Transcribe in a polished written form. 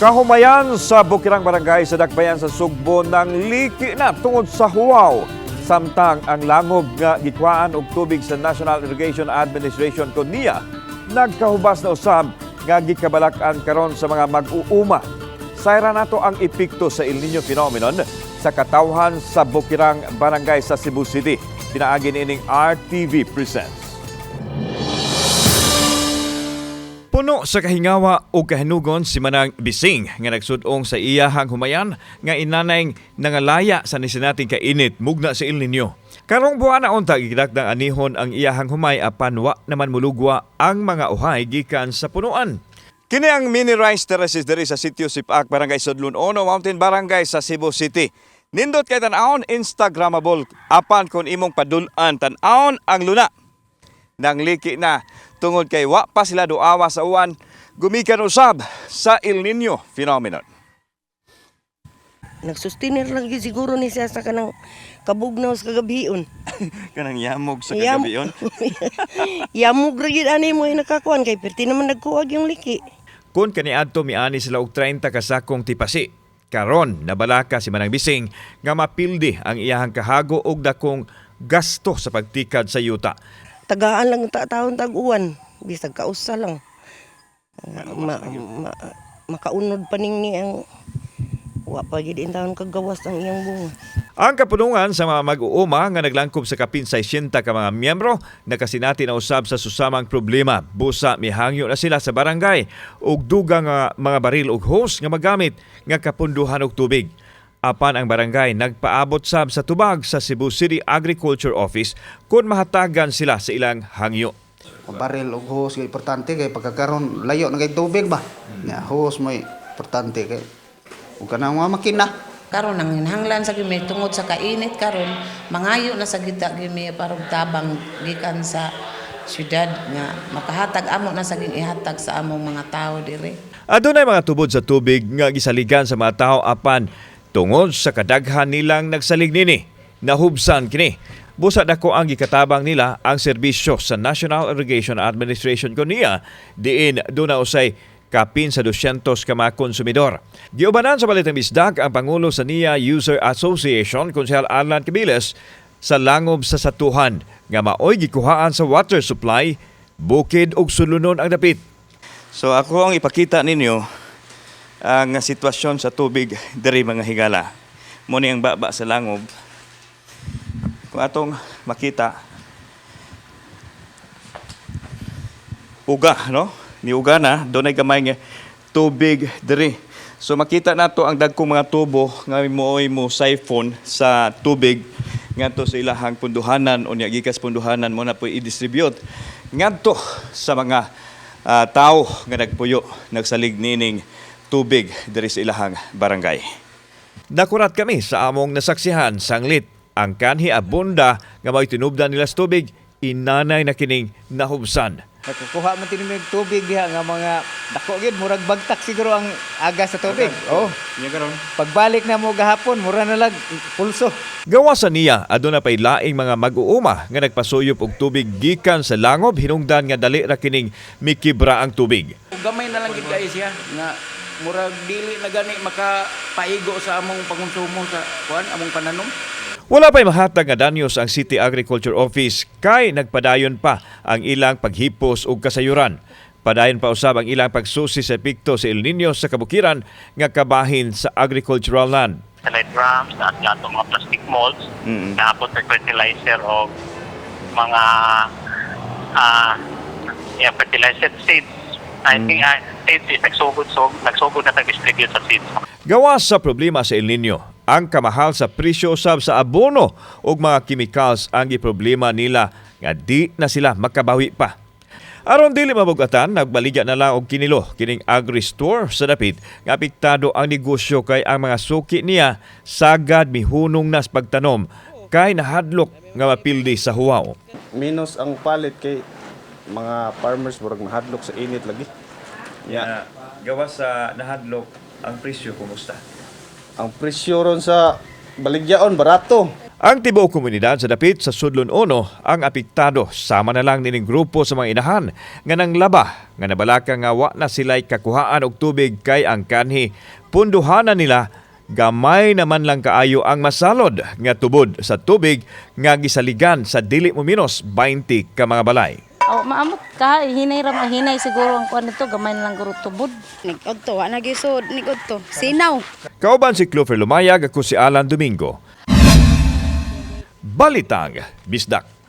Kahumayan sa Bukirang Barangay sa Dakbayan sa Sugbo nang liki na tungod sa huwaw. Samtang ang langob nga gikuhaan og tubig sa National Irrigation Administration kon niya nagkahubas na usab nga gikabalak-an karon sa mga mag-uuma. Sayra nato ang epekto sa El Nino phenomenon sa katawhan sa Bukirang Barangay sa Cebu City. Pinaagi niining RTV Presents. Puno sa kahingawa o kahinugon si Manang Bising nga nagsudong sa iyahang humayan nga inanay nangalaya sa nisinating kainit mugna sa El Nino. Karong buwan na unta gidakdang anihon ang iyahang humay apan wa naman mulugwa ang mga uhay gikan sa punuan. Kini ang mini rice terraces diri sa sitio Sipak, Barangay Sudlon Ono, Mountain Barangay sa Cebu City. Nindot kay tan-awon, instagramable, apan kon imong padul-an, tan-awon ang luna nang liki na tungod kay wa pa sila duawa sa uwan gumikan usab sa El Nino phenomenon. Nagsustenir lang gyud siguro ni siya sa kanang kabugnaw sa kagabion. Kanang yamog sa Yamog ra gyud ani mo nakakuan kay perti naman nagkuag yung liki. Kung kaniadto miani sila og 30 ka sakong tipasi. Karon nabalaka si Manang Bising nga mapildi ang iyahang kahago og dakong gasto sa pagtikad sa yuta. Tagaan lang ta taon tag-uwan, bisag kausa lang. Ma, ma, makaunod pa ning ni ang wa pa gyud in taon kagawas ang iyang bunga. Ang kapunungan sa mga mag-uuma nga naglangkob sa kapin 60 ka mga miyembro nakasinati na usab sa susamang problema. Busa mihangyo na sila sa barangay og dugang nga mga baril og hose nga magamit nga kapunduhan og tubig. Apan ang barangay nagpaabot sab sa tubag sa Cebu City Agriculture Office kung mahatagan sila sa ilang hangyo. Baril og hose kay importante kay pagkakaron layo na kay tubig ba. Nya hose mo importante kay ug kanang mga makina. Karon ang hinahanglan sa gimi tungod sa kainit karon, mangayo na sa kita gimi parog tabang gikan sa syudad nga makahatag amo na sa ging ihatag sa among mga tao dire. Adunay mga tubod sa tubig nga gisaligan sa mga tao apan tungod sa kadaghan nilang nagsalig nini, nahubsan kini. Busa dako ang gikatabang nila ang serbisyo sa National Irrigation Administration kunya diin duna usay kapin sa 200 ka mga konsumidor. Giubanan sa Balitang Bisdak ang Pangulo sa NIA User Association, Konsehal Arlan Cabiles, sa langob sa Satuhan nga maoy gikuhaan sa water supply, bukid ug sulunon ang dapit. So ako ang ipakita ninyo ang sitwasyon sa tubig diri, mga higala. Mo ni ang baba sa langob. Kung atong makita, uga, no? Ni uga na, dunay gamay nga tubig diri. So makita nato ang dagkong mga tubo nga mooy mo siphon sa tubig ngadto sa ilahang punduhanan, unya gikas punduhanan mo na po i-distribute ngadto sa mga tao nga nagpuyo, nagsalig nining tubig diri sa ilahang barangay. Nakurat kami sa among nasaksihan sanglit ang kanhi abunda nga may tinubdan nila sa tubig, inanay na kining nahubsan. Nakakuha man tinimig tubig diha nga mga dako gid, murag bagtak siguro ang aga sa tubig. Oh. Pagbalik na mo gahapon, mura na lag pulso. Gawa sa niya, aduna pay laing mga mag-uuma nga nagpasuyop og tubig gikan sa langob hinungdan nga dali ra kining mikibra ang tubig. Gamay na lang gid kay siya nga murag dili na gani makapaigo sa among pangonsumo sa kuan among pananom. Wala pa'y mahatag nga danyos ang City Agriculture Office kay nagpadayon pa ang ilang paghipos ug kasayuran. Padayon pa usab ang ilang pagsusi sa epekto sa El Nino sa kabukiran nga kabahin sa agricultural land. Sa light drums at nga atong mga plastic molds, naapot sa fertilizer o mga yeah, fertilizer seeds. I think seeds is nagsugod, so nagsugod na tag-distribute sa seeds. Gawas sa problema sa El Nino, ang kamahal sa presyo usab sa abono ug mga chemicals ang giproblema nila nga di na sila makabawi pa. Aron dili mabugatan, nagbaligya na lang og kinilo kining agri-store sa dapit nga apektado ang negosyo kay ang mga suki niya sagad mihunong na sa pagtanom kay nahadlok nga mapildi sa huwaw. Minus ang palit kay mga farmers murag nahadlok sa init lagi. Yeah. Gawas sa nahadlok, ang presyo kumusta? Ang presyo ron sa baligyaon barato. Ang tibuok komunidad sa dapit sa Sudlon Uno ang apektado, sama na lang nining grupo sa mga inahan nga nanglaba nga nabalaka nga wa na sila'y kakuhaan og tubig kay ang kanhi punduhanan nila gamay naman lang kaayo ang masalod nga tubod sa tubig nga gisaligan sa dili mo minos 20 ka mga balay. Oh, maamot ka, hinay ra, hinay siguro ang kuan nito, gamay na lang guro tubod. Nigudto, wa na gisud, nigudto. Sinaw. Kauban si Clover Lumayag, ako si Alan Domingo. Balitang Bisdak.